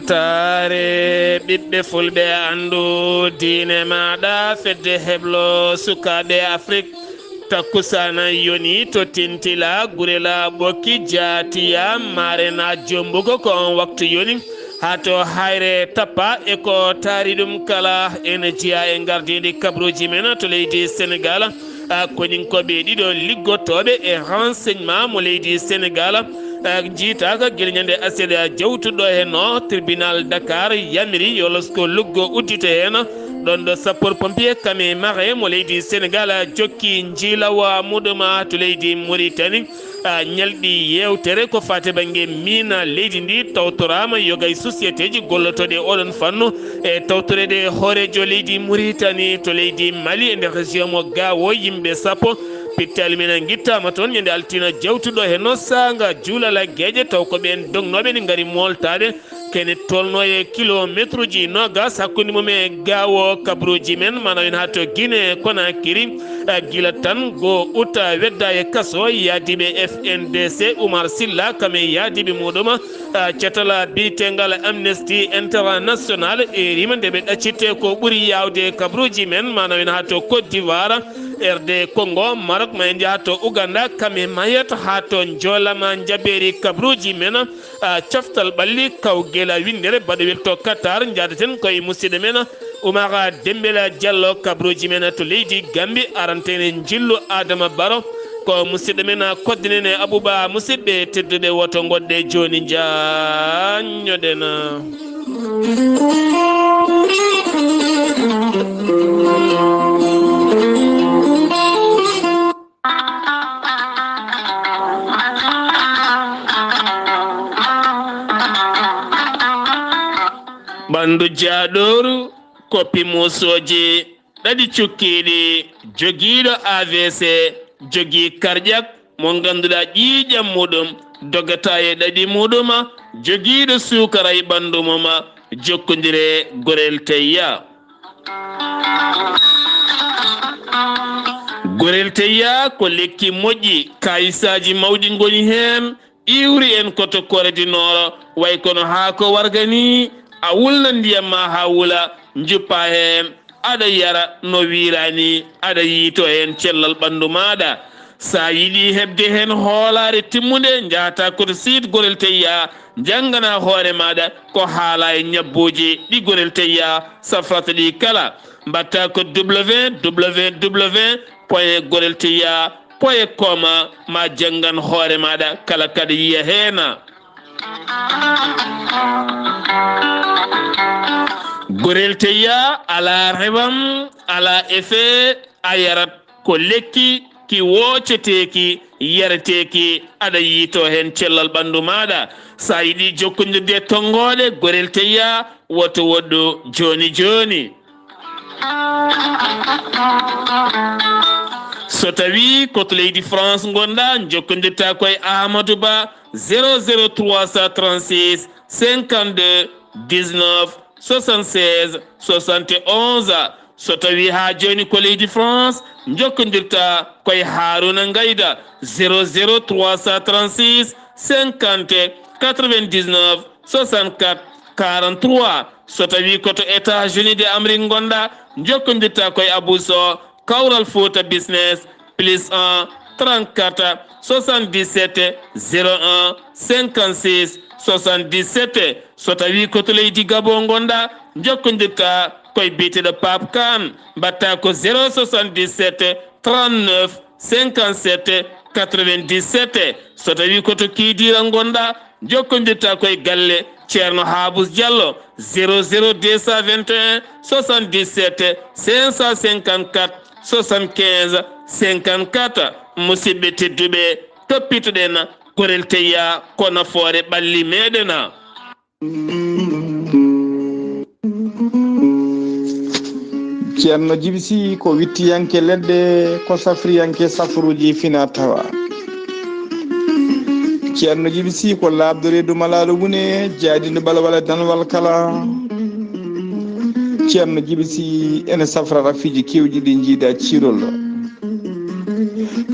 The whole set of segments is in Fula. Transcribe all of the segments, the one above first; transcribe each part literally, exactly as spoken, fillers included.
Taare ɓiɓɓe fulɓe, anndu diine maaɗa, fedde heblo sukaaɓe Afrik. Takkusaana yoni to Tintila, Gurela, Ɓokki, Jaatiya, Maarena, Jombugo, ko on waktu yoni. Haa to Hayre Tappa e ko taari ɗum kala, ene jeyaa e ngardiindi kabruuji men to leydi Senegaal. A, koninkooɓe ɗiɗo liggotooɓe e renseignement mo leydi Senegaal, a, njiitaaka gila ñande aset jawtuɗo henno. Tribunal Dakar yamiri yo losko luggo uddite heen. Ɗon ɗo sapeur pompier Kame Mare mo leydi Senegaal jokki njiilawa muɗum to leydi Mauritanie. A, ñalɗi yeewtere ko faati bannge miina leydi ndi, tawtoraama yoga e sociétéji gollotooɗi e oɗon fannu e tawtoreede hooreejo leydi Mauritanie to leydi Mali e nder région mo Gao, yimɓe sappo. Pittaali men ngittaama toon ñande altine jawtuɗo henno saanga juulal geeƴe, taw ko ɓeen dognooɓe ne ngari mooltaade kene tolnoo e kilometruji noogas hakkunde mum e Gao. Kabruuji men mana en haa to Guinée Conakry, a, gila tan go uta wedda e kaso yaadiiɓe F N D C Oumar Silla kam e yaadiiɓe muɗum, a, catala biyetengal Amnesty International e rima nde ɓe ɗaccitte ko ɓuri yaawde kabruuji men mana en haa to Côte d'Ivoire, R D Congo, Maroc, ma en njaha to Ouganda, kam e Mayotte haa to Njoolama njabeeri kabruuji men. A, coftal ɓalli kawgela winndere baɗowel to Qatar, njaadaten koye musidɗo men Oumara Dembela Diallo, kabruuji men to leydi Gambi, aranten e njillu Adama Baro, ko musidɗo men koddinene Abouba. Musidɓe tedduɓe, woto ngoɗɗe jooni njaññoɗen. Ɓanndu jaaɗooru, koppi muusooji ɗaɗi cukkiiɗi, jogiiɗo A V C, jogii karƴak mo ngannduɗaa ƴiiƴam muɗum dogata e ɗaɗi muɗum, jogiiɗo suukara e ɓanndu mum, jokkondire gorel teyya. Gorel teyya ko lekki moƴƴi, kayisaaji mawɗi ngoni heen, iwri en koto Corée du Nord, way kono haako warga ni, a wulna ndiyam ma haa wula, njuppa heen, aɗa yara no wiira ni, aɗa yiito heen cellal ɓanndu maaɗa. Sa yiɗi heɓde heen hoolaare timmunde, njahata koto site Gorel Teyya, njanngana hoore maaɗa ko haala e ñabbuuji ɗi Gorel Teyya safrata ɗi kala. Mbatta ko W W W point gorel teyya point com, ma janngan hoore maaɗa kala kaɗa yiya heen. Gorel Teyya alaa rewam, alaa effet, a yarat ko lekki ki wooceteeki, yareteeki, aɗa yiito heen cellal ɓanndu maaɗa. Sa yiɗi jokkondirde e tonngooɗe Gorel Teyya, woto woɗɗu jooni jooni. So tawii ko to leydi France ngonɗaa, njokkondirta ko e Amadou Ba, zéro zéro trois cent trente-six cinquante-deux dix-neuf soixante-seize soixante et onze. So tawii haa jooni ko leydi France, njokkondirta ko e Harouna Ngayda, zéro zéro trois cent trente-six cinquante quatre-vingt-dix-neuf soixante-quatre quarante-trois. So tawii ko to États-Unis de Amérique ngonɗaa, njokkondirta ko e Abou Sow, Kawral Fouta Business, plus un trente-quatre soixante-dix-sept zéro un cinquante-six soixante-dix-sept. So tawii ko to leydi Gabon ngonɗaa, njokkondirta ko e biyeteeɗo Pape Kane, mbaɗta ko zéro soixante-dix-sept trente-neuf cinquante-sept quatre-vingt-dix-sept. So tawii ko to Kidira ngonɗaa, njokkondirta ko e galle Ceerno Habous Diallo, zéro zéro deux cent vingt et un soixante-dix-sept cinq cent cinquante-quatre soixante-quinze cinquante-quatre. Musidɓe tedduɓe, toppitoɗen Gorel Teyya ko nafoore ɓalli meɗen. Ceerno Jibi Sy ko wittiyanke leɗɗe, ko safriyanke safruuji fina tawa. Ceerno Jibi Sy ko laaɓdo reedu malaaɗo wune, jaaydiiɗo balwal e danwal kala. Ceerno Jibi Sy ene safra rafiiji keewɗi ɗi njiida ciirol.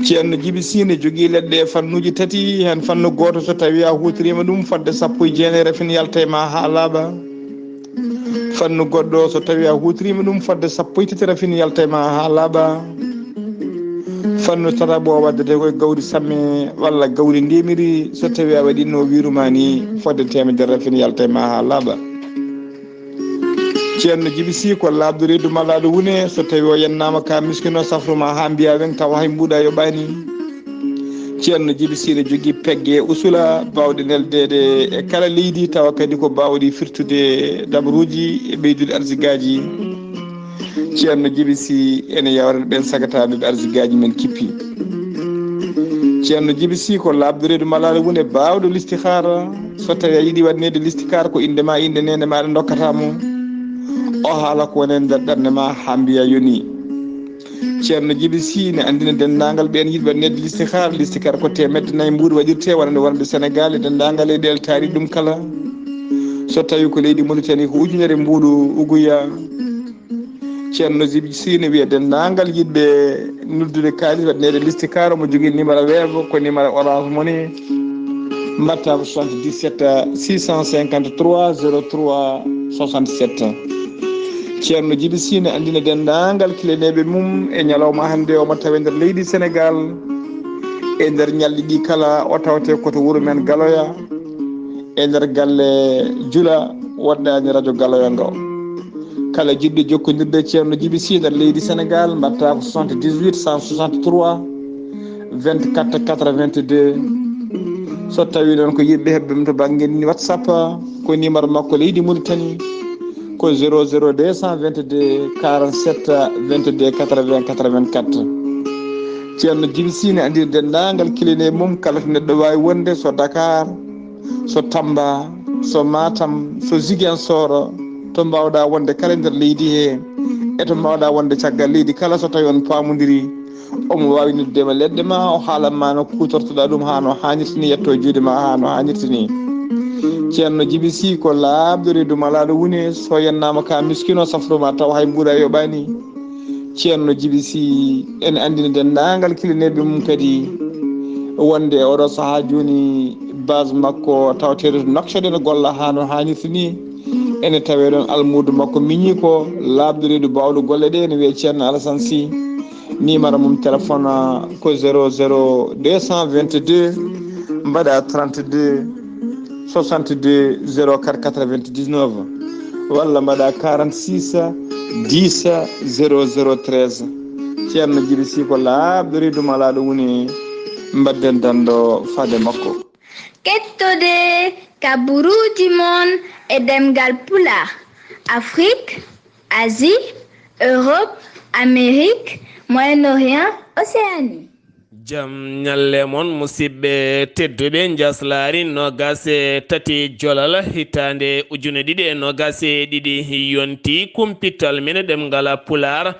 Ceerno Jibi Sine jogii leɗɗe e fannuuji tati, heen fannu gooto so tawii a huutoriima ɗum fodde sappo e jeenayi rafin yalta e ma haa laaɓa. Fannu goɗɗo so tawii a huutoriima ɗum fodde sappo e tati rafin yalta e ma haa laaɓa. Fannu tataɓo o waddete koye gawri samme walla gawri ndemiri so tawii a waɗiino wiiru ma ni fodde teemedere rafin yalta e ma haa laaɓa. Ceerno Jibi Sii ko laaɓdu reedu malaaɗo wune, so tawii o yennaama ka miskino safru ma haa mbiya weŋ tawa hay mbuuɗa yoɓaani. Ceerno Jibi Sii ne jogii pegge e usula baawɗe neldeede e kala leydi, tawa kadi ko baawɗi firtude dabaruuji e ɓeydude arsigaaji. Ceerno Jibi Sii ene yawrana ɓeen sagataaɓe ɓe arsigaaji men kippi. Ceerno Jibi Sii ko laaɓdu reedu malaaɗo wune baawɗo listixaara. So tawii a yiɗi waɗneede listixaar, ko innde ma, innde neene maaɗa ndokkata mo. O haala ko woni e nder ɓernde ma haa mbiya yoni. Ceerno Jibi Sii ne anndina denndaangal ɓeen yiɗɓe waɗneede listixaar. Listixaar ko teemedde nayi mbuuɗu waɗirtee wonande wonande Senegaal e denndaangal leyɗeele taariiɗe ɗum kala. So tawii ko leydi Mauritanie ko ujunere mbuuɗu uguya. Ceerno Jibi Sii ne wiya denndaangal yiɗɓe noddude kaalis waɗneede listixaar, omo jogii numéro Wave, ko numéro Orange Money. Mbaɗta ko soixante-dix-sept six cent cinquante-trois zéro trois soixante-sept. Ceerno Jibi Sii ne anndina denndaangal kiliyaneeɓe mum e ñalawma hannde omo tawe nder leydi Senegaal. E nder ñalɗi ɗi kala o tawte ko to wuro men Galoya, e nder galle Jula woɗɗaani radio Galoya ngo. Kala jiɗɗo jokkondirde e Ceerno Jibi Sii nder leydi Senegaal, mbaɗta ko soixante-dix-huit cent soixante-trois vingt-quatre quatre-vingt-deux. So tawii noon ko yiɗɓe heɓde ɗum to bannge WhatsApp, ko numéro makko leydi Mauritanie, ko zéro zéro deux cent vingt-deux quarante-sept vingt-deux quatre-vingts quatre-vingt-quatre. Ceerno Jibi Sii ne anndina denndaangal kiliyaneeɓe mum kala to neɗɗo waawi wonde, so Dakar, so Tamba, so Matam, so Ziguinchor, to mbaawɗa wonde kala nder leydi he, e to mbaawɗa wonde caggal leydi kala, so tawii on paamondirii, omo waawi noddude ma leɗɗe ma, o haalan ma no kuutortoɗa ɗum haa no haanirta ni, yetto e juuɗe ma haa no haanirta ni. Ceerno Jibi Sii ko laaɓdu reedu malaaɗo wune, so yennaama ka miskino safru ma tawa hay mbuuɗa yoɓaani. Ceerno Jibi Sii ene anndina denndaangal kiliyaneeɓe mum kadi wonde e oɗo sahaa jooni base makko tawateeɗo to Nouakchott ene golla haa no haanirta ni. Ene tawee ɗoon almuudo makko miñi ko laaɓdu reedu baawɗo golle ɗe ene wiyee Ceerno Alassane Sii. Numéro mum téléphone ko zéro zéro deux cent vingt-deux mbaɗa trente-deux soixante-deux zéro quatre quatre-vingt-dix-neuf walla mbaɗa quarante-six dix zéro zéro treize. Ceerno Jibi Sii ko laaɓdu reedu malaaɗo wune, mbaɗden danndo fade makko. Kettode kaburuuji mon e ɗemngal Pulaar, Afrik, Asie, Europe, Amérique, Moyen-Orient, Océanie. Jam ñalle mon, musidɓe tedduɓe. Njaslaari noogaas e tati Jolal, hitaande ujune ɗiɗi e noogaas e ɗiɗi, yonti kumpital men ɗemngal Pulaar.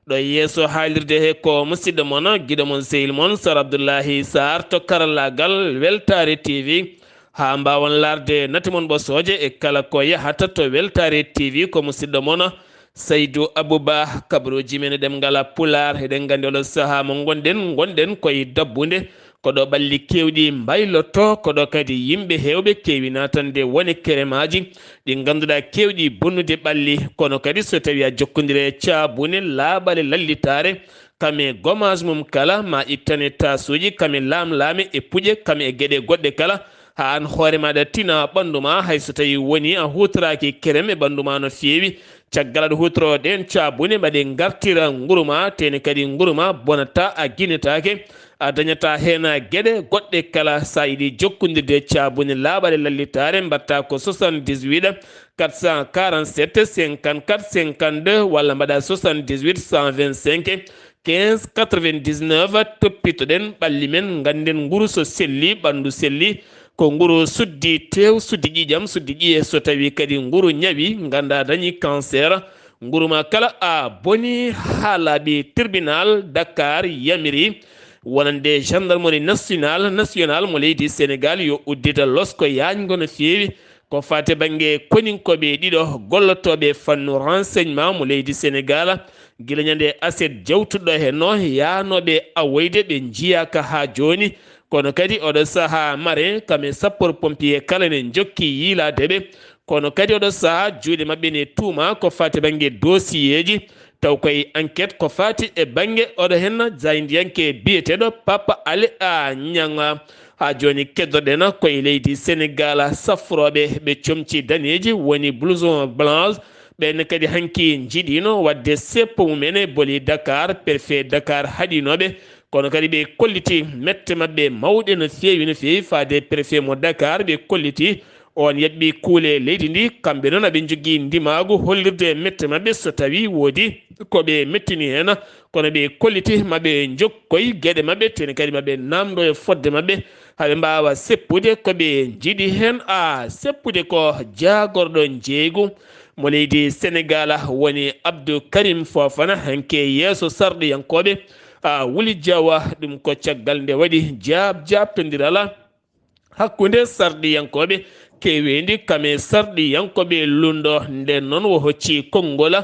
Ɗo yeeso haalirde he ko musidɗo mon, giɗo mon, sehil mon, Sar Abdullahi Sarr to karallaagal Weltaare T V. Haa mbaawen laarde nate mon ɓosooje e kala ko yahata to Weltaare T V, ko musidɗo mon, Saydu Abuba, kabaruuji men ɗemngal Pulaar. Eɗen nganndi oɗo sahaa mo ngonɗen, ngonɗen koye dabbunde. Ko ɗo ɓalli keewɗi mbayloto, ko ɗo kadi yimɓe heewɓe keewi naatande wone keremaaji ɗi ngannduɗaa keewɗi bonnude ɓalli. Kono kadi so tawii a jokkondire e caabune laaɓale lallitaare, kam e gomaas mum kala, ma ittane taasuuji, kam e laamlaame e puƴe, kam e geɗe goɗɗe kala, haa aan hoore maaɗa tina ɓanndu ma, hay so tawii woni a huutoraaki kerem e ɓanndu ma no feewi. Caggal aɗa huutoroo ɗeen caabune, mbaɗe ngartira nguru ma, teene kadi nguru ma bonata, a ginetaake, a dañata heen geɗe goɗɗe kala. So a yiɗi jokkondirde e caabune laaɓale lallitaare, mbaɗta ko soixante-dix-huit quatre cent quarante-sept cinquante-quatre cinquante-deux walla mbaɗa soixante-dix-huit cent vingt-cinq quinze quatre-vingt-dix-neuf. Toppitoɗen ɓalli men, ngannden nguru so selli, ɓanndu selli, ko nguru suddi tew, suddi ƴiiƴam, suddi ƴiye. So tawii kadi nguru ñawi, nganndaa dañi cancer, nguru ma kala a boni haa laaɓi, tribunal Dakar yamiri wonande gendarmerie national, national mo leydi Sénégal yo uddita losko yaañgo no feewi. Ko faati bannge koninkooɓe ɗiɗo gollotooɓe fannu renseignement mo leydi Senegal, gila ñande aset jawtuɗo he no yaanooɓe awoyde ɓe njiyaaka haa jooni. Kono kadi oɗo sahaa marin kam e sapeur pompier kala ne njokki yiilaade ɓe. Kono kadi oɗo sahaa juuɗe maɓɓe ne tuuma ko faati bannge dosiyeeji. Taw koye enquête ko faati e bannge oɗo henna jaayndiyanke biyeteeɗo Papa Alé a Niang. Haa jooni keddoɗen koye leydi Senegal safrooɓe ɓe comci daneeji woni blouson blanche. Ɓeen kadi hanki njiɗino waɗde seppo mum en e boli Dakar, préfet Dakar haɗinooɓe. Kono kadi ɓe kolliti mette maɓɓe mawɗe no feewi, no feewi faade préfet mo Dakar. Ɓe kolliti on yaɓɓi kuule leydi ndi. Kamɓe noon aɓe njogii ndimaagu hollirde mette maɓɓe so tawi woodi ko ɓe mettini heen. Kono ɓe kolliti maɓe njokkoy geɗe maɓɓe, tene kadi maɓe namdo e fodde maɓɓe, haɓe mbaawa seppude ko ɓe njiɗi heen. A seppude ko jaagorɗo njeeygu mo leydi Senegal woni Abdou Karim Fofana, hanke yeeso sarɗiyankooɓe. A wuli jawa ɗum ko caggal nde waɗi jaab jaabtondiral hakkunde sarɗiyankooɓe keeweendi kam e sarɗiyankooɓe lundo. Nden noon o hocci konngol.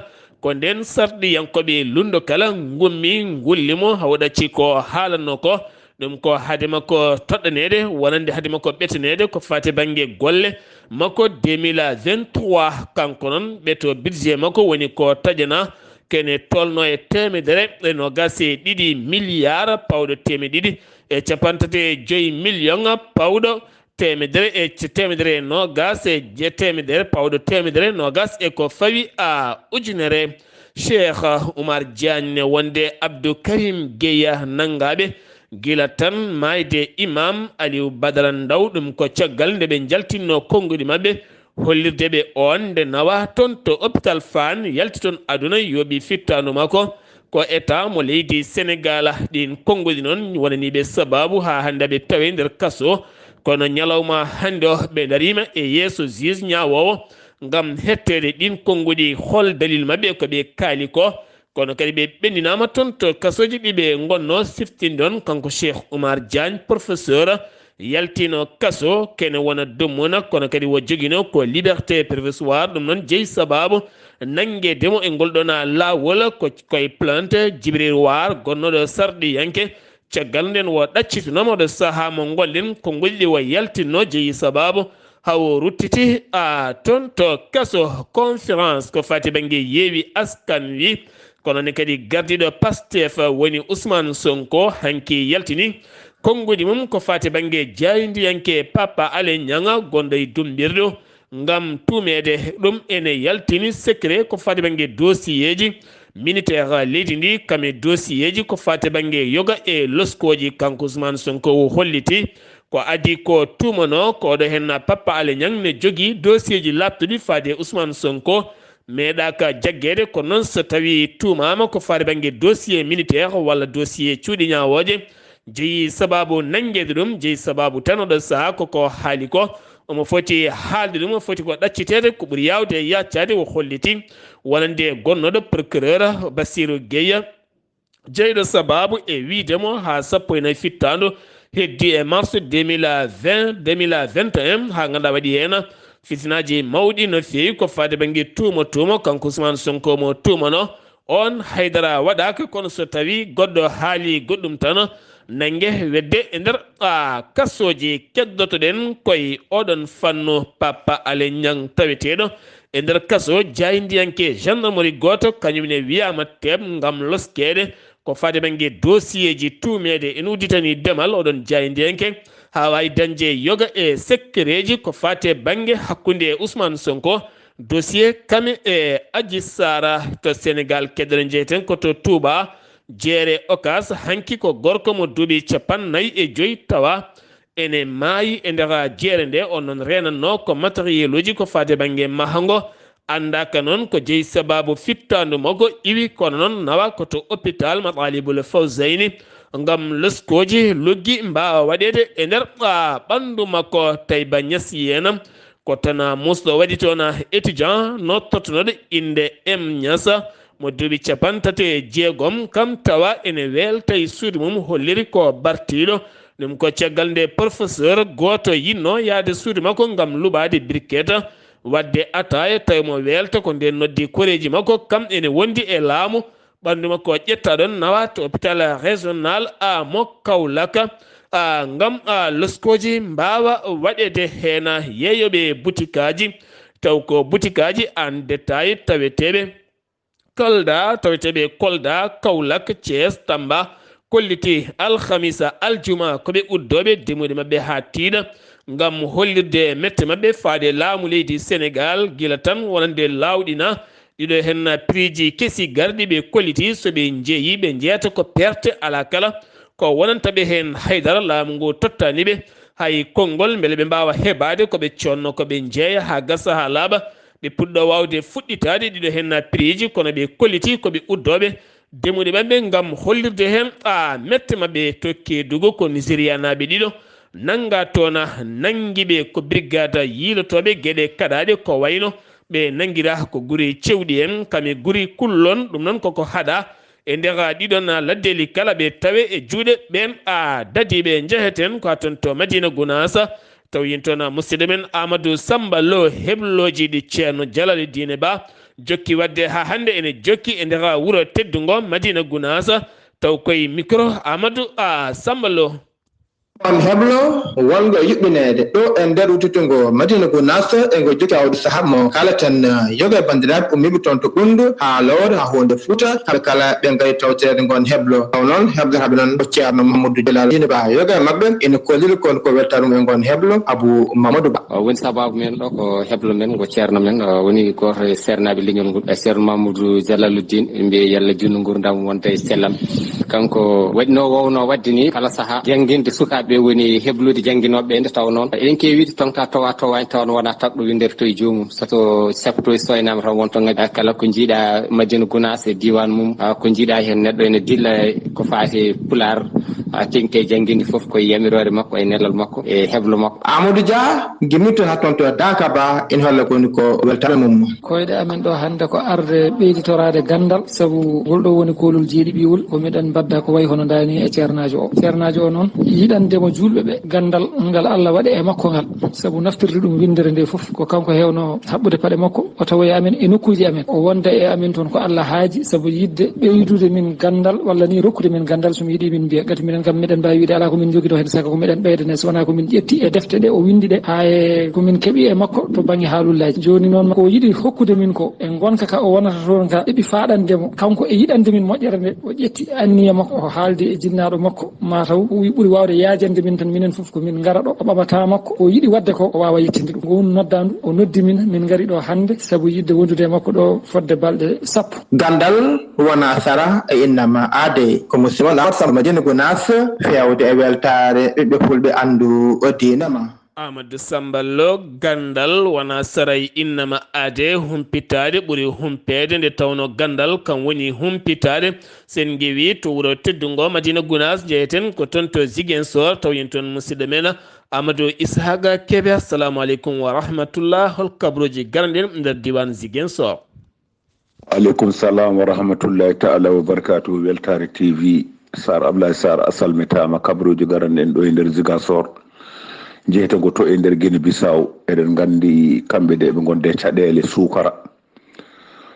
Ko nden sarɗiyankooɓe lundo kala ngummi ngulli mo, hawɗacci ko haalanno ko. Ɗum ko hade makko toɗɗaneede, wonande hade makko ɓetaneede ko faati bannge golle makko deux mille vingt-trois. Kanko noon ɓeto budget makko woni ko taƴana kene tolno e teemedere e noogas e ɗiɗi milliard pawɗo teemedde ɗiɗi e capanɗe tati e joyi million pawɗo teemedere e ce-, teemedere e noogas e je-, teemedere pawɗo teemedere noogas e ko fawi a ujunere. Cheikh Oumar Diagne wonde Abdou Karim Gueye nanngaaɓe gila tan maayde Imam Aliou Badara Ndaw. Ɗum ko caggal nde ɓe njaltinno konnguɗi maɓɓe hollirde ɓe on nde nawa toon to hôpital Fann, yalti toon aduna yooɓi fittaandu makko. Ko État mo leydi Senegal. Ɗiin konnguɗi noon wonaniiɓe sabaabu haa hannde ɓe tawe nder kaso. Kono ñalawma hannde o ɓe ndariima e yeeso juge ñaawoowo ngam hetteede ɗiin konnguɗi hol dalil maɓɓe ko ɓe kaali ko. Kono kadi ɓe ɓenndinaama toon to kasooji ɗi ɓe ngonnoo. Siftinde on kanko Cheikh Oumar Diagne, professeur, yaltino kaso kene wona dummuna, kono kadi wo jogino ko liberté provisoire. Ɗum noon jeyi sabaabu nanngeede mo e ngol ɗona laawol ko koye plainte Djibril War, gonnooɗo sarɗiyanke. Caggal nden wo ɗaccitinomo ɗo sahaa mo ngollen konnguɗi ɗi wo yaltinno jeyi sabaabu haa o ruttiti a toon to kaso. Conférence ko faati bannge Yewwi Askan Wi. Kono ne kadi gardiiɗo Pastef woni Ousmane Sonko hanki yaltini konnguɗi mum ko faati bannge jaayndiyanke Papa Alé Niang gonɗo e dummbirɗo ngam tuumeede ɗum ene yaltini secret ko faati bannge dosiyeeji militaire leydi ndi, kam e dosiyeeji ko faati bannge yoga e loskooji. Kanko Ousmane Sonko o holliti ko adii ko tuumanoo ko oɗo henna Papa Alé Niang ne jogii dosiyeeji laaɓtuɗi faade Ousmane Sonko. Meeɗaaka jaggeede, kono noon so tawii tuumaama ko faati bannge dossier militaire walla dossier cuuɗi ñaawooje, jeyi sabaabu nanngeede ɗum, jeyi sabaabu tan oɗo sahaa ko ko haali ko, omo foti haalde ɗum, o foti ko ɗacciteede, ko ɓuri yaawde e yaaccaade, o holliti wonande gonnooɗo procureur Bassirou Gueye, jeyɗo sabaabu e wiyde mo haa sappo e nayi fittaandu heddi e mars deux mille vingt, deux mille vingt et un, haa ngannduɗaa waɗi heen fitinaaji mawɗi no feewi ko faade bannge tuuma tuuma. Kanko Ousmane Sonko mo tuumano on, haydara waɗaaka, kono so tawii goɗɗo haali goɗɗum tan, nannge wedde e nder, a, kasooji. Keddotoɗen koye oɗon fannu, Papa Alé Niang taweteeɗo e nder kaso, jaayndiyanke gendarmerie gooto, kañum ne wiyaama teeɓ ngam loskeede ko faade bannge dosiyeeji tuumeede ene udditanii demal oɗon jaayndiyanke, haa waawi dañde yoga e sekkereeji ko faate bannge hakkunde e Ousmane Sonko, dossier kame e Adji Sarr. To Senegal, keddere njeyten ko to Touba, jeere Okas, hanki ko gorko mo duuɓi capanɗe nayi e joyi tawa ene maayi e nder jeere nde. On noon reenatnoo ko matériel uji ko faade bannge mahango. Anndaaka noon ko jeyi sabaabu fittaandu makko iwi, kono noon nawa ko to hôpital Mathalibul Fawzayni ngam loskooji luggi mbaawa waɗeede e nder, a, ɓanndu makko. Taïba Niass Yène ko tana musɗo waɗi toon étudiant no tottunooɗo innde M Niass. mo duuɓi capanɗe tati e jeegom, kam tawa ene weelta e suudu mum, holliri ko bartiiɗo. Ɗum ko caggal nde professeur gooto yiɗno yahde suudu makko ngam luɓaade briquet, waɗde ataaya, tawi mo weelta ko nden noddi koreeji makko, kam ene wondi e laamu. Ɓanndu makko ƴettaɗon nawa to hôpital régional A mo Kaolack, a, ngam, a, loskooji mbaawa waɗeede heen. Yeeyooɓe butikaaji, taw ko butikaaji en détail taweteeɓe Kolda, taweteeɓe Kolda, Kaolack, Thiès, Tamba, kolliti alhamisa, aljuma ko ɓe uddooɓe demuuɗe maɓɓe haa tiiɗa ngam hollirde mette maɓɓe faade laamu leydi Senegaal, gila tan wonande laawɗina. Ɗiɗo heen piriiji kesi garɗi ɓe kolliti so ɓe njeeyi ɓe njeyata ko perte alaa kala. Ko wonanta ɓe heen haydara laamu ngu tottaani ɓe hay konngol mbele ɓe mbaawa heɓaade ko ɓe coodno ko ɓe njeeya haa gasa haa laaɓa. Ɓe puɗɗo waawde fuɗɗitaade ɗiɗo heen piriiji kono ɓe kolliti ko ɓe uddooɓe demuuɗe maɓɓe ngam hollirde heen a mette maɓɓe to Keedugu ko Nigeriyanaaɓe ɗiɗo nannga toona nanngi ɓe ko brigade yiilotooɓe geɗe kaɗaaɗe ko wayno ɓe nanngira ko guri cewɗi en kam e guri kullon ɗum noon koko haɗa e nder ɗiɗon laddeeli kala ɓe tawe e juuɗe ɓeen a dadiiɓe njeheten ko haa toon to Madina Gunaasa. Taw yin toon musidɗo men Amadou Samba Lo heblooji ɗi Ceerno Jalali Diine Ba jokki waɗde haa hannde ene jokki e nder wuro teddungo Madina Gunaasa. Taw koye micro Amadou a Samba Lo. On heblo wongo yuɓɓineede ɗo e nder wuttutungo Madina Gunaas e ngo jokki awdi saha mo kalaten yoga e banndiraaɓe ummiiɓe toon to Ɓunndu haa Loore haa huunde Fuuta kamɓe kala ɓe ngari tawtoreede ngon heblo. Taw noon heblotaaɓe noon ko Ceerno Mamadou Jalal Diine Ba yoga e maɓɓe ene kolliri kon ko weltaare mum e ngon heblo Abou Mamadou Ba. O woni sabaabu men ɗo ko heblo men ngo ceerno men o woni gooto e seernaaɓe leñol ngol e Ceerno Mamadou Jalaluddin ɓe mbiye yalla junno ngurdam wonta e sellam. Kanko waɗi no wowno waɗde ni kala saha jannginde sukaaɓe woni heblude jannginooɓe ɓe nde taw noon eɗen keewi wiide tonka towa towaani taw no wona tagɗo winndere to e joomum sato sappo to e soynaama tan wonto ngadi kala ko njiiɗa Madina Gunaas e diiwaan mum ko njiiɗa heen neɗɗo ene dilla ko faati pulaar teŋti e jannginde fof ko e yamiroore makko e nelal makko e heblo makko. Amadou Dia gimmitto haa toon to Dankaba ene holla ko woni ko weltaare mum. Koyɗe amen ɗo hannde ko arde ɓeyditoraade ganndal sabu ngol ɗo woni koolol jeeɗi ɓiwol ko miɗen mbadda ko wayi hono ndaani e ceernaajo o. Ceernaajo o noon yiɗande mo juulɓe ɓe ganndal ngal Allah waɗi e makko ngal sabu naftirde ɗum winndere nde fof ko kanko heewno haɓɓude paɗe makko o tawoya amen e nokkuuji amen o wonda e amen toon ko Allah haaji sabu yiɗde ɓeydude min ganndal walla ni rokkude min ganndal so mi yiɗi min mbiya gati minen kam miɗen mbaawi wiide alaa ko min njogito heen sago ko miɗen ɓeydane so wonaa ko min ƴetti e defte ɗe o winndi ɗe haa e ko min keɓi e makko to bannge haalullaaji jooni noon ko yiɗi hokkude min ko e ngonka ka o wonata toon ka heɓi faaɗande mo kanko e yiɗande min moƴƴere nde o ƴetti anniya makko o haaldi e jinnaaɗo makko mataw o wi ɓuri waawde yaajande min tan minen fof ko min ngara ɗo o ɓaɓata makko o yiɗi waɗde ko o waawa yettinde ɗum ko woni noddaandu o noddi min min ngari ɗo hannde sabu yiɗde wondude e makko ɗo fodde balɗe sappo. Ganndal wona sara e innama aade ko musidɗo Amadou Samba Madina Gunaas feewde e weltaare ɓiɓɓe fulɓe anndu o diina ma. Amadou Samba Lo ganndal wona sara e innama aade humpitaade ɓuri humpeede nde tawno ganndal kam woni humpitaade. Sen ngewi to wuro teddungo Madina Gunaas njeyeten ko toon to Ziguinchor taw yen toon musidɗo men Amadou Ishaqa Kebe. Assalamu aleykum wa rahmatullah hol kabruji garanɗen nder diwan Ziguinchor. Aleykum salam wa rahmatullahi taala wa barakatuhu weltare T V Sar Ablaye Sar a salmitama kabruji garanɗen ɗo e nder Ziguinchor jeytago to e nder Guinée Bissau eɗen gandi kamɓe de ɓe gonde caɗele sukara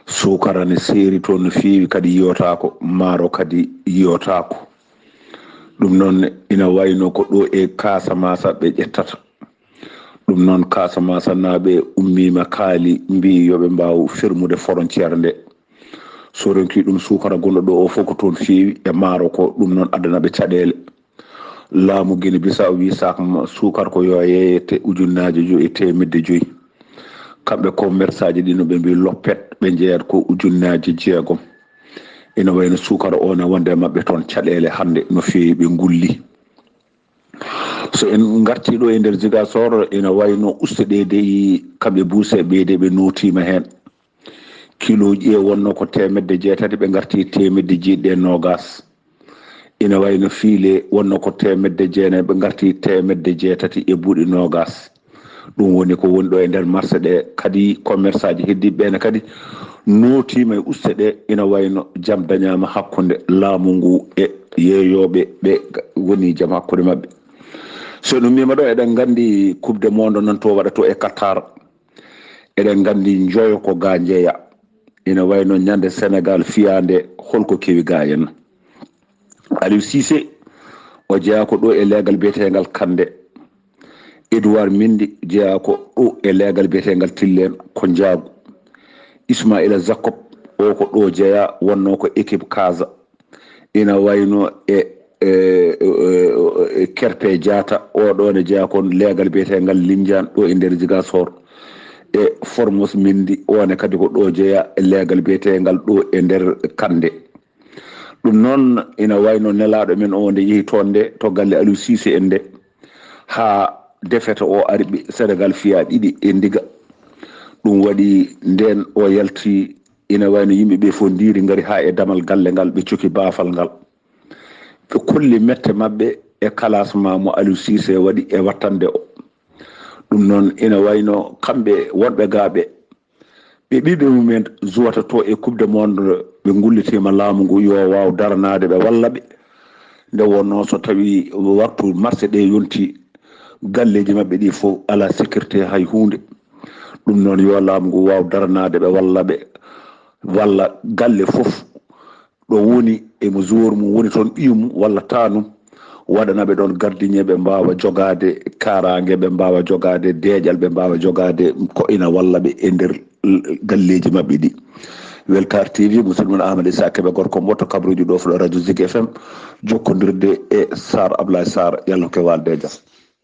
sukara ne seeri toon no feewi kadi yiyotako maaro kadi yiyotako ɗum noon ina wayno ko ɗo e Casamance ɓe ƴettata Ɗum noon Kaasamasanaaɓe ummiima kaali mbiyi yo ɓe mbaaw fermude foroñceer nde. So ronki ɗum suukara gonɗo ɗo o fof ko toon feewi e maaro ko ɗum noon addana ɓe caɗeele. Laamu Gine Bisaw wii saak suukar ko yo yeeyete ujunnaaje joyi e teemedde joyi. Kamɓe commerçaaji ɗi no ɓe mbiyi loppet ɓe njeeyat ko ujunnaaje jeegom. Ina wayno suukara o ne wonde e maɓɓe toon caɗeele hannde no feewi ɓe ngulli. So en ngartii ɗo e nder Ziguinchor ina wayno uste ɗe dey kamɓe buuse ɓeyde ɓe nootiima heen. Kilooji e wonno ko teemedde jeetati ɓe ngartii teemedde jeeɗiɗi e noogaas. Ina wayno fiile wonno ko teemedde jeenayi ɓe ngartii teemedde jeetati e buuɗi noogaas. Ɗum woni ko woni ɗo e nder marché ɗe kadi commerçaaji heddiiɓe ɓe ne kadi nootiima e uste ɗe, ina wayno jam dañaama hakkunde laamu ngu e yeeyooɓe ɓe, woni jam hakkunde maɓɓe. So ɗum wiima ɗo, eɗen nganndi Coupe du Monde nan to waɗa to e Qatar. Eɗen nganndi njoyo ko ga njeya. Ina wayno ñande Senegal fiyaande, holko kewi ga en. Aliou Cissé, o jeyaa ko ɗo e leegal biyeteegal Kande. Edouard Mendy jeyaa ko ɗo e leegal biyeteegal Tilleen ko njaagu. Ismaila Jacob, o ko ɗo jeyaa, wonno ko équipe Casa. Ina wayno e, e, e, e Kerpe Diatta, o ɗo ne jeyaa kon leegal biyeteegal Lindiane ɗo e nder Ziguinchor. E Formose Mendy, o ne kadi ko ɗo jeyaa e leegal biyeteegal ɗo e nder Kande. Ɗum noon ina wayno nelaaɗo men o nde yehi toon nde to galle Aliou Cissé en nde, haa defete o ari ɓe Senegal fiya ɗiɗi e ndiga. Ɗum waɗi ndeen o yalti, ina wayno yimɓe ɓe fof ndiiri ngari haa e damal galle ngal, ɓe coki baafal ngal. Ɓe kolli mette maɓɓe e classement mo Aliou Cissé waɗi e wattande o. Ɗum noon ina wayno kamɓe wonɓe ga ɓe, ɓe ɓiɓɓe mumen zuwata to e Coupe du Monde, ɓe ngullitiima laamu ngu yo waaw daranaade ɓe walla ɓe. Nde wonnoo so tawii waktu marché ɗe yonti, galleeji maɓɓe ɗi fof alaa sécurité hay huunde. Ɗum noon yo laamu ngu waaw daranaade ɓe walla ɓe, walla galle fof ɗo woni e mo joueur mum woni toon, ɓiyum walla taanum, waɗana ɓe ɗoon gardien ɓe mbaawa jogaade kaaraange, ɓe mbaawa jogaade deeƴal, ɓe mbaawa jogaade ko ina walla ɓe e nder galleeji maɓɓe ɗi. Weltaare T V, musidɗo mon Amadou Issa Kébé, gorko mboto kabruuji ɗo fuɗo radio Zik F M, jokkondirde e Sarr Ablaye Sarr, yalla ko e waalde e jam.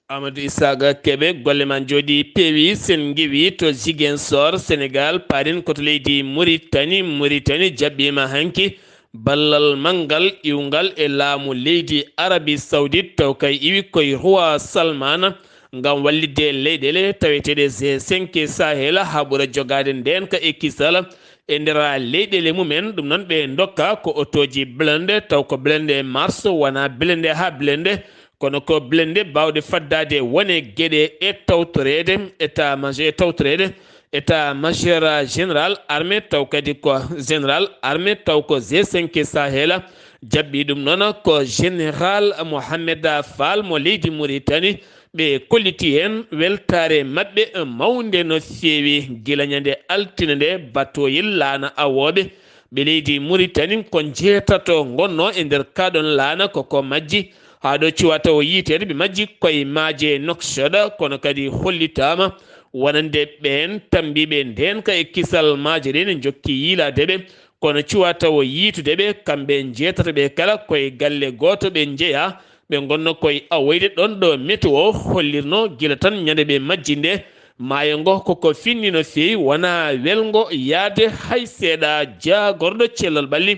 Amadou Issa Kébé, golle ma njooɗi peewi, sen ngiwi to Ziguinchor, Sénégal, paaɗen ko to leydi Mauritanie. Mauritanie jaɓɓiima hanki ballal manngal iwngal e laamu leydi Arabie Saoudite, taw kay iwi koye Roi Salmana ngam wallitde leyɗeele taweteeɗe G cinq e Sahel haa ɓura jogaade ndeenka e kisal e nder leyɗeele mumen. Ɗum noon ɓe ndokka ko otooji blende, taw ko blende Mars, wonaa blende haa blende, kono ko blende baawɗe faddaade wone geɗe e tawtoreede, état major e tawtoreede, état major général armée, taw kadi ko général armée, taw ko G cinq Sahel jaɓɓi ɗum noon, ko général Mohamed Fall mo leydi Mauritanie. Ɓe kolliti heen weltaare maɓɓe mawnde no feewi gila ñande altine nde batoyel laana awooɓe ɓe leydi Mauritanie ko njeetato ngonno e nder kaɗon laana ko ko majji. Haa ɗo cuwata o yiiteede ɓe majji koye maaje Nouakchott, kono kadi hollitaama wonande ɓeen tambiiɓe ndeenka e kisal maaje ɗen njokki yiilaade ɓe, kono cuwata o yiitude ɓe kamɓe njeetato ɓe kala koye galle gooto ɓe njeya. Ɓe ngonno koye awoyde ɗon ɗo météo hollirno gila tan ñande ɓe majji nde, maayo ngo koko finni no feewi, wonaa welngo yaade hay seeɗa. Jaagorɗo cellal ɓalli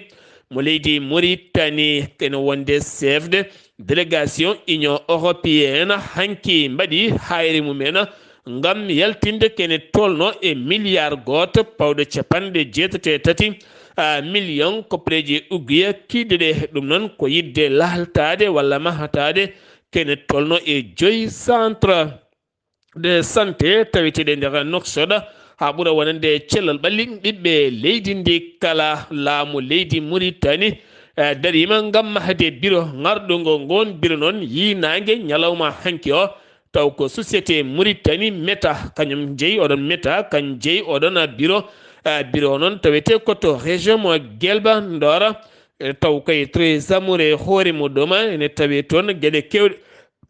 mo leydi Mauritanie ene wonde chef de délégation Union européenne hanki mbaɗi hayre mumen ngam yaltinde kene tolno e milliard gooto pawɗo capanɗe jeetati e tati, a, million koppareeji ugguya kiiɗɗe ɗe. Ɗum noon ko yiɗde laaltaade walla mahataade kene tolno e joyi centre de santé taweteeɗe nder Nouakchott, haa ɓura wonande cellal ɓalli ɓiɓɓe leydi ndi kala. Laamu leydi Mauritanie, eh, dariima ngam mahde biro ŋarɗungo ngoon biro noon yii naange ñalawma hanki o, taw ko société Mauritanie Meta, kañum jeyi oɗon Meta, kañ jeyi oɗon biro, eh, biro noon tawetee ko to région mo Guelba Ndora, eh, taw kay Trésor e hoore mum ɗoma ene tawee toon geɗe keewɗe.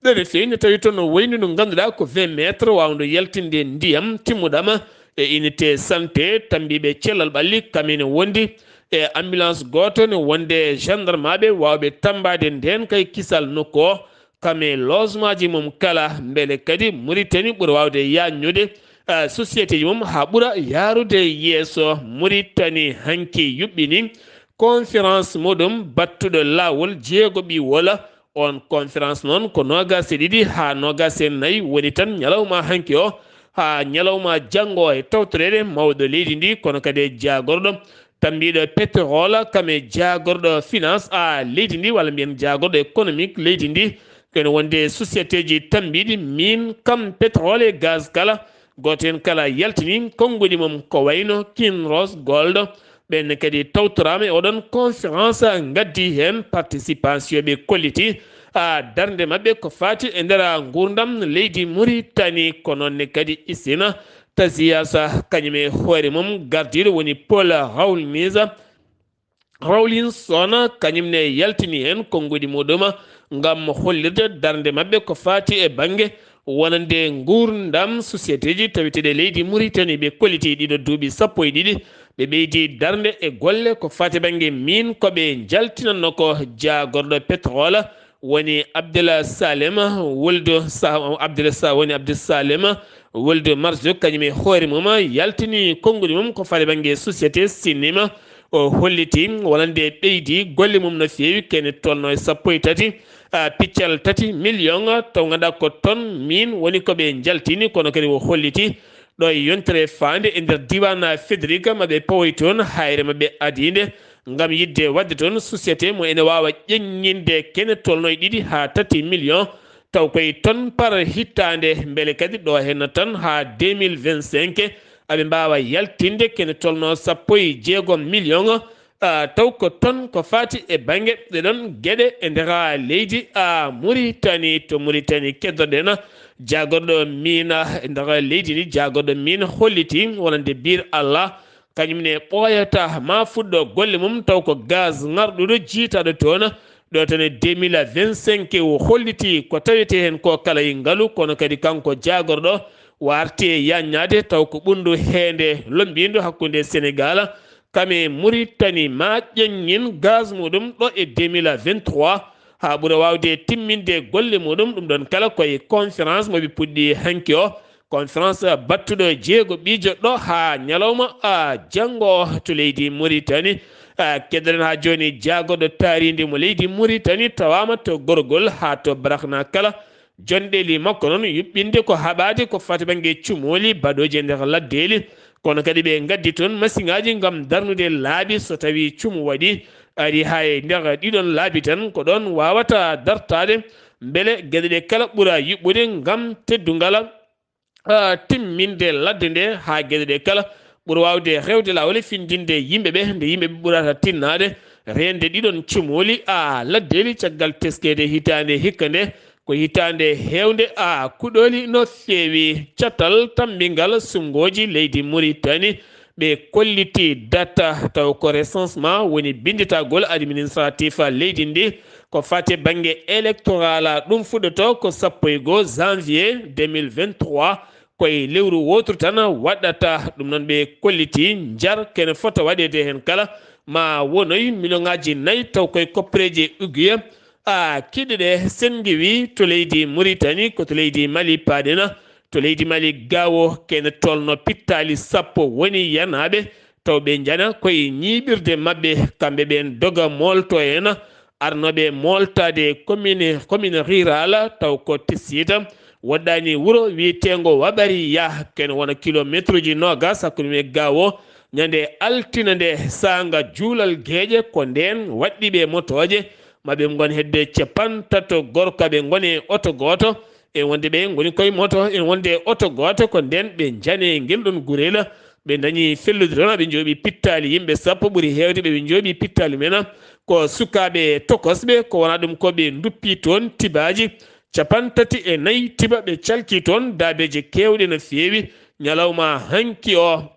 Ɗen e feewi ne tawi toon no wayni no ngannduɗaa ko vingt mètres waawndo yaltinde ndiyam timmuɗama e unité santé tambiiɓe cellal ɓalli kam ene wondi e ambulance gooto ne wonde gendarmeaɓe waawɓe tambaade ndeen kay kisal nokku o kam e logemaaji mum kala mbele kadi Mauritanie ɓura waawde yaajnude, eh, sociétéji mum haa ɓura yaarude yeeso. Mauritanie hanki yuɓɓini conférence muɗum battuɗo laawol jeego ɓi wola. On conférence noon ko noogaas e ɗiɗi haa noogaas e nayi woni tan ñalawma hanki o haa ñalawma janngo e tawtoreede mawɗo leydi ndi kono kadi e jaagorɗo tambiiɗo pétrole kam e jaagorɗo finance a leydi ndi walla mbiyen jaagorɗo économique leydi ndi kene wonde sociétéji tambiiɗi min kam pétrole e gaz kala Gooto heen kala yaltini konnguɗi mum ko wayno Kinross Gold. Ɓeen kadi tawtoraama e oɗon conférence, ngaddi heen participation ɓe kolliti a darnde maɓɓe ko faati e nder nguurndam leydi Muritani, ko noon ne kadi Isina Tasiyasa, kañum e hoore mum gardiiɗo woni Paul Rawlings. Rawlinson kañum ne yaltini heen konnguɗi muɗum ngam hollirde darnde maɓɓe ko faati e bannge wonande nguurndam sociétéji taweteeɗi e leydi Muritani. Ɓe kolliti ɗiɗo duuɓi sappo e ɗiɗi, ɓe ɓeydi darnde e golle ko faati bannge min ko ɓe njaltinanno ko jaagorɗo pétrole woni Abdel Salem Wuldu Sa-, Abdel Sa-, woni Abdel Salem Wuldu Marzo, kañum e hoore mum yaltini konnguɗi mum ko faati bannge société Sinima. O holliti wonande ɓeydi golle mum no feewi, kene tolno e sappo e tati, a, piccal tati million, taw ngannduɗaa ko toon min woni ko ɓe njaltini, kono kadi o holliti ɗo e yontere faande e nder diiwaan Federiga maɓe pawoy toon hayre maɓɓe adiinde ngam yiɗde waɗde toon société mo ene waawa ƴeññinde kene tolno e ɗiɗi haa tati million, taw koye tonne par hitaande, mbele kadi ɗo henna tan haa deux mille vingt-cinq aɓe mbaawa yaltinde kene tolno sappo e jeegom million, a, taw ko toon ko faati e bannge ɗe ɗon geɗe e nder leydi, a, Muritani. To Muritani keddoɗen jaagorɗo miina e nder leydi ndi, jaagorɗo miina holliti wonande biir Allah, kañum ne ɓooyata ma fuɗɗo golle mum taw ko gaz ŋarɗuɗo jiitaɗo toon. Ɗo tan e deux mille vingt-cinq o holliti ko tawete heen ko kala e ngalu, kono kadi kanko jaagorɗo warti e yaññaade taw ko ɓunndu heende lombiindu hakkunde Senegal kam e Muritani ma ƴeññin gaz muɗum ɗo e deux mille vingt-trois haa ɓura waawde timminde golle muɗum. Ɗum ɗon kala koye conférence mo ɓe puɗɗi hanki o. Conférence battuɗo jeego ɓiijo ɗo haa ñalawma, a, janngo to leydi Muritani. A, keddoɗen haa jooni jaagorɗo taariindi mo leydi Muritani tawaama to Gorgol haa to Barakna kala. Jonɗeeli makko noon yuɓɓinde ko haɓaade ko fati bannge cumooli baɗooji e nder laddeeli. Kono kadi ɓe ngaddi toon masiŋaaji ngam darnude laabi so tawii cumu waɗi. Ari haa e nder ɗiɗon laabi tan ko ɗoon waawata dartaade mbele geɗe ɗe kala ɓura yuɓɓude ngam teddungal, a, timminde ladde nde haa geɗe ɗe kala ɓura waawde rewde laawol e findinde yimɓe ɓe, nde yimɓe ɓe ɓurata tinnaade reende ɗiɗon cumooli, a, laddeeli caggal teskeede hitaande hikka nde. Ko hitaande heewnde, a, kuɗooli no feewi. Catal tammbingal suɓngooji leydi Muritani, ɓe kolliti data taw ko recensement woni binnditagol administratif leydi ndi. Ko fate bannge électoral, ɗum fuɗɗoto ko sappo e goo janvier deux mille vingt-trois, koye lewru wooturu tan waɗɗata. Ɗum noon ɓe kolliti njar kene fota waɗeede heen kala ma wonoy million ŋaaji nayi taw koye koppereeji uguye, a, kiɗe ɗe senngiwi to leydi Muritani, ko to leydi Mali paaɗena. To leydi Mali gawo kene tolno pittaali sappo woni yanaaɓe taw ɓe njana koye ñiiɓirde maɓɓe, kamɓe ɓen doga moolto en. Arnooɓe mooltaade commune, commune rurale taw ko Tessiita, woɗɗaani wuro wiyeteengo Wabariya, kene wona kilomeetruuji noogas hakkunde mum e Gaawo. Ñande altine nde, saanga juulal geeƴe, ko ndeen waɗɗiiɓe motooje, ma ɓe ngon hedde capantato gorko, ɓe ngoni e oto gooto, e wonde ɓe ngoni koye moto, e wonde e oto gooto, ko ndeen ɓe njani e ngel ɗon gurel. Ɓe ndañi fellude toon, ɓe njooɓi pittaali yimɓe sappo, ɓuri heewde ɓe, ɓe njooɓi pittaali men. Ko sukaaɓe tokosɓe, ko wona ɗum ko ɓe nduppi toon tibaaji capantati e nayi tiba, ɓe calki toon daabeeje keewɗe no feewi. Ñalawma hanki o,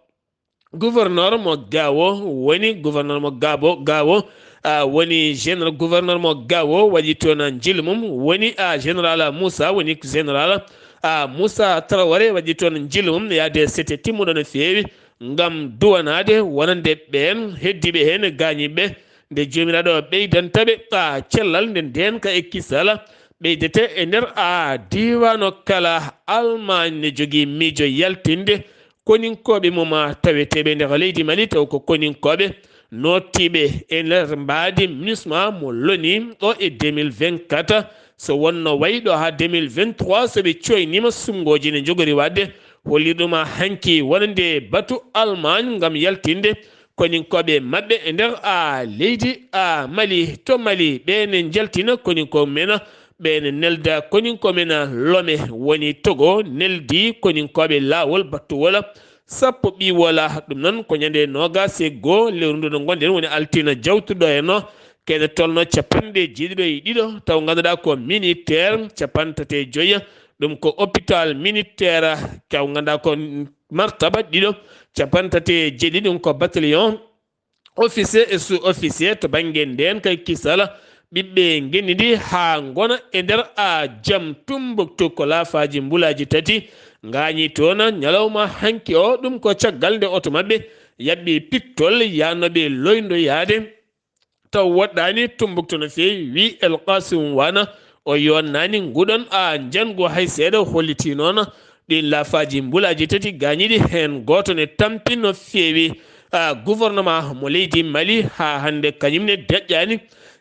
gouverneur mo Gaawo woni, gouverneur mo Gabo, Gaawo, a, woni général, gouverneur mo Gaawo waɗi toon njillu mum, woni, a, général Moussa, woni général, a, Moussa Traoré waɗi toon njillu mum, yaade sete timmuɗo no feewi, ngam duwanaade wonande ɓeen heddiiɓe heen gaañiiɓe, nde Joomiraaɗo ɓeydanta ɓe, a, cellal nde ndeenka e kisal ɓeydete e nder, a, diiwaan o kala. Almaañ ne jogii miijo yaltinde koninkooɓe mum taweteeɓe nder leydi Mali, taw ko koninkooɓe nootiiɓe e nder mbaadi MINUSMA mo loni ɗo e deux mille vingt-quatre. So wonno wayi ɗo haa deux mille vingt-trois, so ɓe cooyniima suɓngooji ne njogori waɗde, holli ɗum hanki wonande batu Almaañ ngam yaltinde koninkooɓe maɓɓe e nder, a, leydi, a, Mali. To Mali, ɓe ne njaltina koninkooɓe men Ɓe ene nelda koninkooɓe men Lome woni Togo, neldi koninkooɓe laawol battuwol sappo ɓiiwola. Ɗum noon ko ñande noogas e goo lewru ndu ndu ngonɗen, woni altine jawtuɗo en o, ko ene tolno capanɗe jeeɗiɗo e ɗiɗo, taw ngannduɗaa ko militaire capanɗe tati e joyi, ɗum ko hôpital militaire, taw ngannduɗaa ko martaba ɗiɗo, capanɗe tati e jeeɗiɗi, ɗum ko bataillon, officier e sous-officier to bannge ndeen kay kisal, ɓiɓɓe ngenndi ndi haa ngona e nder a jam Tumbuktu ko laafaaji mbulaaji tati ngaañi toon ñalawma hanki o. Ɗum ko caggal nde oto maɓɓe yaɓɓi pittol yahnooɓe loyndo yahde. Taw woɗɗaani Tumbuktu no feewi, wi El Qasim Wana, o yonnaani nguɗon a njanngu hay seeɗa, hollitii noon ɗin laafaaji mbulaaji tati gaañiiɗi, heen gooto ne tampi no feewi. A, gouvernement mo leydi Mali haa hannde kañum ne deƴƴaani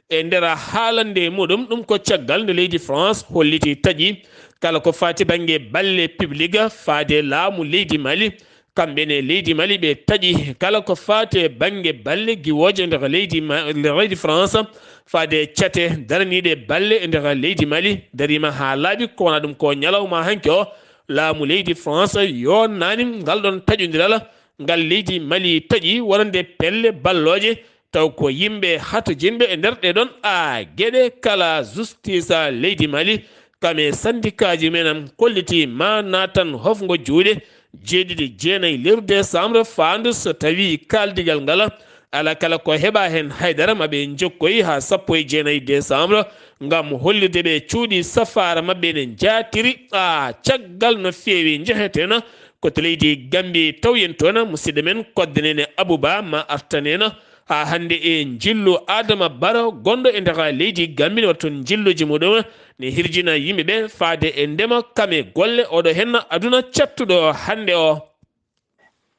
e nder haalande muɗum. Ɗum ko caggal nde leydi France holliti taƴi kala ko faati bannge balle public faade laamu leydi Mali. Kamɓe ne leydi Mali ɓe taƴi kala ko faati e bannge balle giwooje nder leydi Ma-, nder leydi France faade cate daraniiɗe balle e nder leydi Mali. Dariima haa laaɓi, ko wona ɗum ko ñalawma hanki o, laamu leydi France yonnaani ngal ɗon taƴondiral ngal leydi Mali taƴi wonande pelle ballooje, taw ko yimɓe hatojinɓe e nder ɗee ɗon a geɗe kala. Justice leydi Mali kam e sandikaaji men am kolliti ma naatan hofngo juuɗe jeeɗiɗi, jeenayi lewru décembre, faandu so tawii kaaldigal ngal alaa kala ko heɓa heen haydara, ma ɓe njokkoyi haa sappo e jeenayi décembre ngam hollirde ɓe cuuɗi safaara maɓɓe ne njaatiri. A, caggal no feewi njeheteena ko to leydi Gambi, taw yen toon musidɗo men Kodde Nene Abouba ma artaneena haa hannde e njillu Adama Baro gonɗo e nder leydi Gambi, ne waɗa toon njilluuji muɗum, ne hirjina yimɓe ɓe faade e ndema kam e golle oɗo henna aduna cattuɗo hannde o.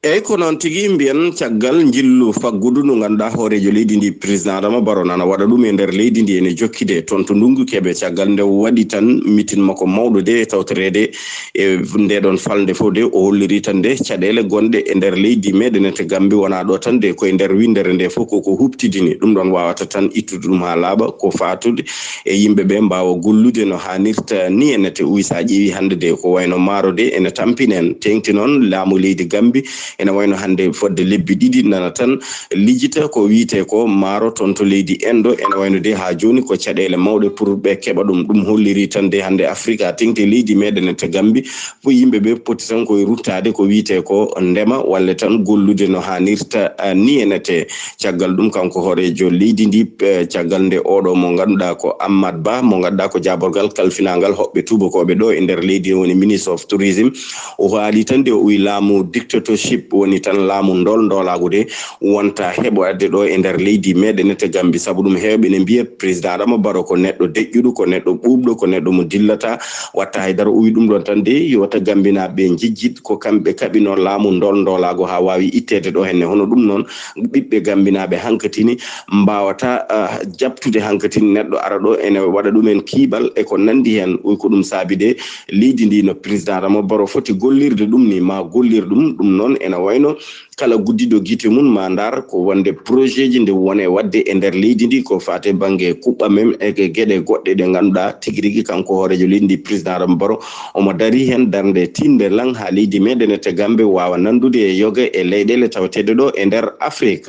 Eyyi, ko noon tigi mbiyen, caggal njillu faggudu ndu ngannduɗaa hooreejo leydi ndi, président Adama Baro, nana waɗa ɗum e nder leydi ndi, ene jokki de toon to Ndungu Kebe, caggal nde waɗi tan mitin makko mawɗo de e tawtoreede e nde ɗon falnde fof de, o holliri tan de caɗeele gonɗe e nder leydi meɗen e to Gambi wonaa ɗo tan de, koye nder winndere nde fof koko huɓtidini. Ɗum ɗon waawata tan ittude ɗum haa laaɓa, ko faatude e yimɓe ɓe mbaawa gollude no haanirta ni. Ene te uwi, so a ƴeewi hannde de ko wayno maaro de ene tampinen, teeŋti noon laamu leydi Gambi ene wayno hannde fodde lebbi ɗiɗi nana tan lijita ko wiyetee ko maaro toon to leydi Endo. Ene wayno de haa jooni ko caɗeele mawɗe pour ɓe keɓa ɗum. Ɗum holliri tan de hannde Afrika, teeŋti leydi meɗen e to Gambi fof yimɓe ɓe poti tan koye ruttaade ko wiyetee ko ndema walla tan gollude no haanirta, ah, ni ene te. Caggal ɗum, kanko hooreejo leydi ndi, eh, caggal nde oɗo mo ngannduɗaa ko Ammad Ba, mo ngannduɗaa ko jaaborgal kalfinaangal hoɓɓe tuubakooɓe ɗo e nder leydi, woni Minister of Tourism, o haali tan de o wi laamu dictatorship woni tan laamu ndol ndolaagu de wonta heɓo adde ɗo e nder leydi meɗen ete Gambi. Sabu ɗum heewɓe ne mbiya président Adama Baro ko neɗɗo deƴƴuɗo, ko neɗɗo ɓuuɓɗo, ko neɗɗo mo dillata, watta haydara. O wi ɗum ɗon tan de yo wata Gambinaaɓe njejjit ko kamɓe kaɓino laamu ndol ndolaagu haa waawi itteede ɗo henne. Hono ɗum noon ɓiɓɓe Gambinaaɓe hankatini mbaawata, ah, jaɓtude hankatini neɗɗo ara ɗo ene waɗa ɗumen kiiɓal e ko nanndi heen. Wi ko ɗum saabi de leydi ndi no président Adama Baro foti gollirde ɗum ni ma gollir ɗum. Ɗum noon ene wayno kala guddiɗo gite mum ma ndaar ko wonde projet ji nde wone waɗde e nder leydi ndi ko faate bannge kuɓɓam en e geɗe goɗɗe ɗe ngannduɗaa tigi rigi kanko hooreejo leydi ndi président Adama Baro omo daari heen darnde tiiɗnde lan haa leydi meɗen ete Gambi waawa nanndude e yoga e leyɗeele tawateeɗe ɗo e nder Afrik.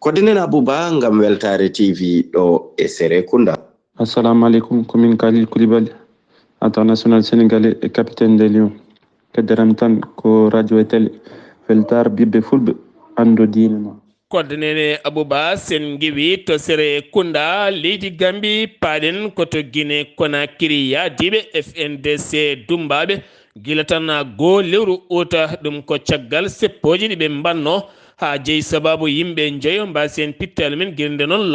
Kodde Nene Abouba ngam Weltaare T V ɗo e Serekunda. Assalamu aleykum, ko min Khalil Koulibaly, international sénégalais et capitaine des Lions. Keddaram tan ko radio e télé Weltaare, ɓiɓɓe fulɓe, anndo diine ma. Kodde Nene Abouba, sen ngiwi to Serekunda, leydi Gambi, paaɗen ko to Guinée Conakry, yahdiiɓe F N D C dummbaaɓe gila tan goo lewru uta, ɗum ko caggal seppooji ɗi ɓe mbaɗno haa jeyi sababu yimɓe njoyo mbaasi heen pittaali men, gila nde noon